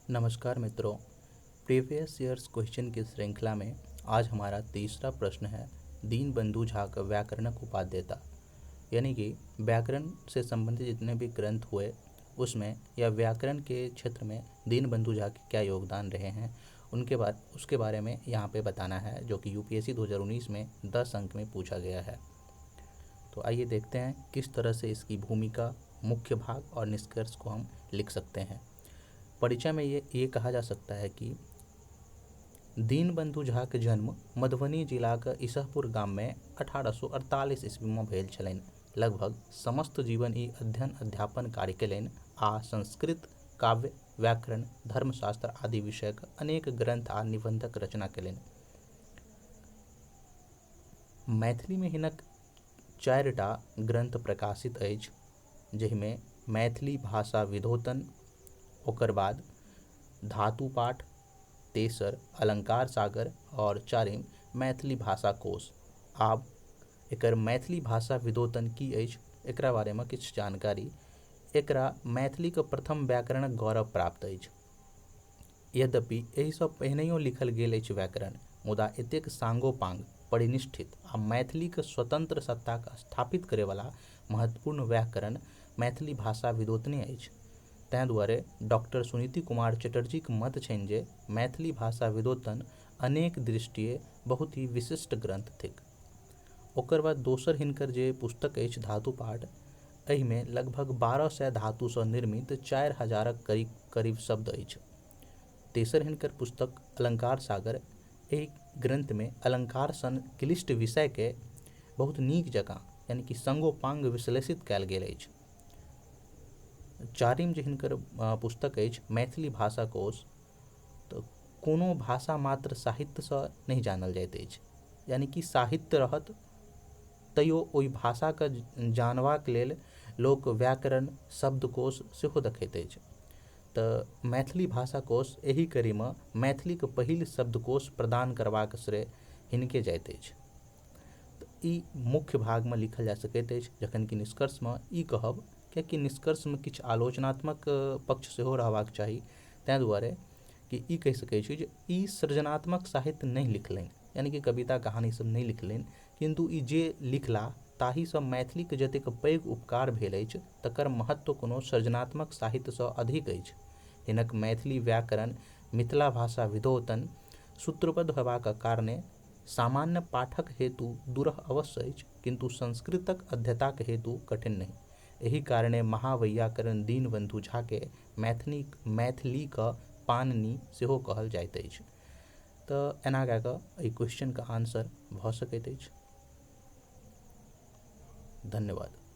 नमस्कार मित्रों, previous years question की श्रृंखला में आज हमारा तीसरा प्रश्न है दीनबंधु झा का व्याकरणक उपादेयता, यानी कि व्याकरण से संबंधित जितने भी ग्रंथ हुए उसमें या व्याकरण के क्षेत्र में दीनबंधु झा के क्या योगदान रहे हैं उनके बारे उसके बारे में यहाँ पे बताना है, जो कि यूपीएससी 2019 में 10 अंक में पूछा गया है। तो आइए देखते हैं किस तरह से इसकी भूमिका, मुख्य भाग और निष्कर्ष को हम लिख सकते हैं। परिचय में ये कहा जा सकता है कि दीनबंधु झा के जन्म मधुबनी जिलाक इसहपुर गाम में 1848 ईस्वी में भेल छलनि। लगभग समस्त जीवन ई अध्ययन अध्यापन कार्य कयलनि आ संस्कृत, काव्य, व्याकरण, धर्मशास्त्र आदि विषयक अनेक ग्रंथ आ निबंधक रचना कयलनि। मैथिली में हिनक 4टा ग्रंथ प्रकाशित अछि, जाहिमे मैथिली भाषा विधोतन, ओकर बाद धातु पाठ, तेसर अलंकार सागर और चारिम मैथिली भाषा कोश। आब एकर मैथिली भाषा विधोतन की अछि एकरा बारेमे किछु जानकारी। एकरा मैथिलीके प्रथम व्याकरणक गौरव प्राप्त अछि। यद्यपि एहिसँ पहिनहियो लिखल गेल अछि व्याकरण, मुदा एतेक सांगोपांग, परिनिष्ठित आ मैथिलीके स्वतंत्र सत्ताके स्थापित करैवला महत्वपूर्ण व्याकरण मैथिली भाषा विधोतने अछि। ताहि दुआरे डॉक्टर सुनीति कुमार चटर्जीके मत छनि जे मैथिली भाषा विधोतन अनेक दृष्टिये बहुत ही विशिष्ट ग्रंथ थिक। ओकर बाद दोसर हिनकर जे पुस्तक अछि धातु पाठ, एहिमे लगभग 1200 धातुसँ निर्मित 4000 करीब करीब शब्द अछि। तेसर हिनकर पुस्तक अलंकार सागर, एहि ग्रंथमे अलंकार सन क्लिष्ट विषयके बहुत नीक जकाँ यानी कि संगोपांग विश्लेषित कयल गेल अछि। चारिम जे हिनकर पुस्तक अछि मैथिली भाषा कोश, तऽ कोनो भाषा मात्र साहित्यसँ नहि जानल जाइत अछि, यानी कि साहित्य रहत तैयो ओहि भाषाके जानबाक लेल लोक व्याकरण, शब्दकोश सेहो देखैत अछि। तऽ मैथिली भाषा कोश एहि कड़ीमे मैथिलीके पहिल शब्दकोश प्रदान करबाक श्रेय हिनके जाइत अछि। तऽ ई मुख्य भागमे लिखल जा सकैत अछि, जखन कि निष्कर्षमे ई कहब, कियाकि निष्कर्षमे किछु आलोचनात्मक पक्ष सेहो रहबाक चाही, ताहि दुआरे कि ई कहि सकै छी जे ई सृजनात्मक साहित्य नहि लिखलनि, यानी कि कविता कहानी सब नहि लिखलनि, किन्तु ई जे लिखला ताहिसँ मैथिलीके जतेक पैघ उपकार भेल अछि तकर महत्व कोनो सृजनात्मक साहित्यसँ अधिक अछि। हिनक मैथिली व्याकरण मिथिला भाषा विधोतन सूत्रबद्ध होयबाक कारणे सामान्य पाठक हेतु दुरह अवश्य अछि, किन्तु संस्कृतक अध्येताक हेतु कठिन नहि। एहि कारणे महावैयाकरण दीनबंधु झाके मैथिलीक पाणिनि सेहो कहल जाइत अछि। तऽ एना कए कऽ एहि क्वेश्चनके आंसर भऽ सकैत अछि। धन्यवाद।